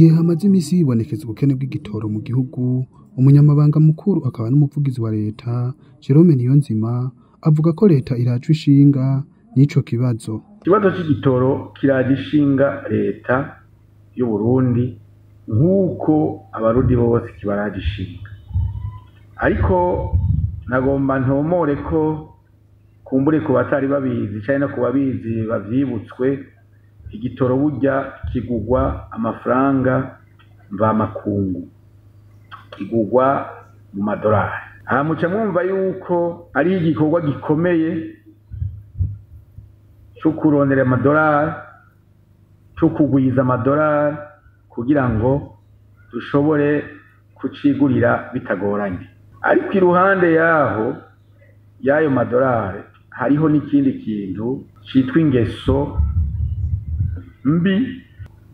Gihe hamaze imisi hibonekeza ubukene bw'igitoro mu gihugu, umunyamabanga mukuru akaba n'umuvugizi wa leta Jerome Niyonzima avuga ko leta irajwe ishinga n'ico kibazo. Ikibazo c'igitoro kiraje ishinga leta y'Uburundi nk'uko abarundi bose kibaraje ishinga, ariko nagomba ntomore ko kumbure ku batari babizi canke no ku babizi bavyibutswe, igitoro burya kigugwa amafaranga mvamakungu, kigugwa mu madorari. Aha muca mwumva yuko ari igikorwa gikomeye co kurondera amadorari, co kugwiza amadorari kugira ngo dushobore kucigurira bitagoranye. Ariko iruhande yaho y'ayo madorari hariho n'ikindi kintu citwa ingeso mbi.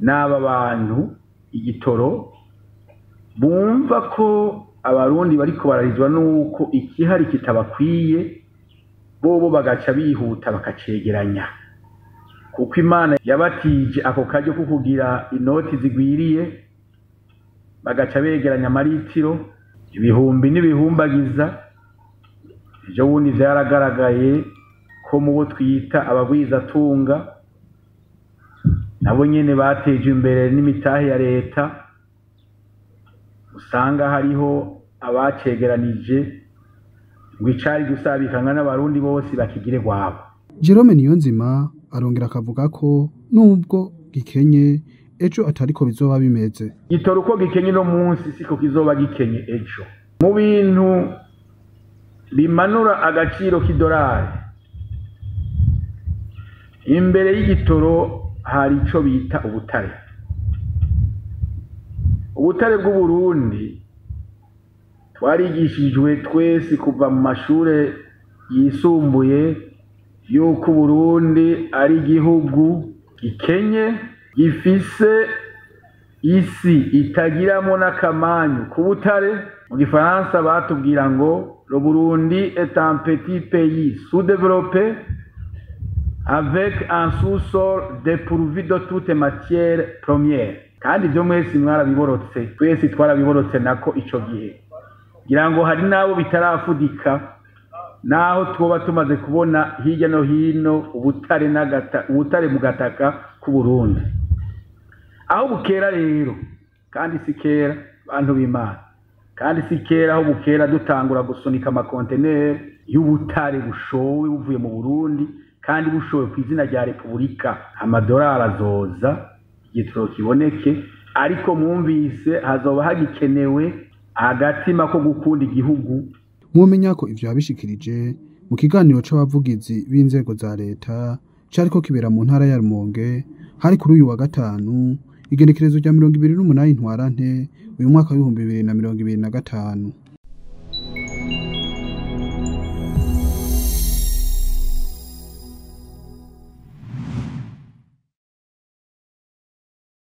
N'aba bantu igitoro bumva ko abarundi bariko bararizwa nuko ikihari kitabakwiye, bobo bagaca bihuta bakacegeranya, kuko Imana yabatije ako karyo ko kugira inoti zigwiriye, bagaca begeranya amaritiro ibihumbi n'ibihumbagiza. Ejo bundi vyaragaragaye ko mubo twita abagwizatunga nabo nyene bateje imbere n'imitahe ya leta, usanga hariho abacegeranije ngo icari gusabikanywa n'abarundi bose bakigire gwabo. Jerome Niyonzima arongera akavuga ko nubwo gikenye ejo atariko bizoba bimeze. Igitoro uko gikenye no munsi siko kizoba gikenye ejo. Mu bintu bimanura agaciro k'idolari, imbere y'igitoro hari ico bita ubutare. Ubutare bw'Uburundi twarigishijwe twese kuva mu mashure yisumbuye yuko Uburundi ari igihugu gikenye, gifise isi itagiramo n'akamanyu k'ubutare. Mu gifaransa batubwira ngo le Burundi est un petit pays sous-développé avec un sous-sol dépourvu de toute matière première. Kandi ivyo mwese mwarabiborotse, twese twarabiborotse nako ico gihe. Ngira ngo hari n'abo bitarafudika, naho twoba tumaze kubona hirya no hino ubutare n'agata, ubutare mu gataka k'Uburundi. Aho bukera rero, kandi si kera bantu b'Imana, kandi si kera, aho bukera dutangura gusunika amakonteneri y'ubutare bushowe buvuye mu Burundi, kandi bushowe ku izina rya Repubulika. Amadorari azoza, igitoro kiboneke, ariko mwumvise hazoba hagikenewe agatima ko gukunda igihugu. Mwomenya ko ivyo yabishikirije mu kiganiro c'abavugizi b'inzego za leta cariko kibera mu ntara ya Rumonge, hari kuri uyu wa gatanu, igenekerezo rya 28 Ntwarante uyu mwaka w'2025.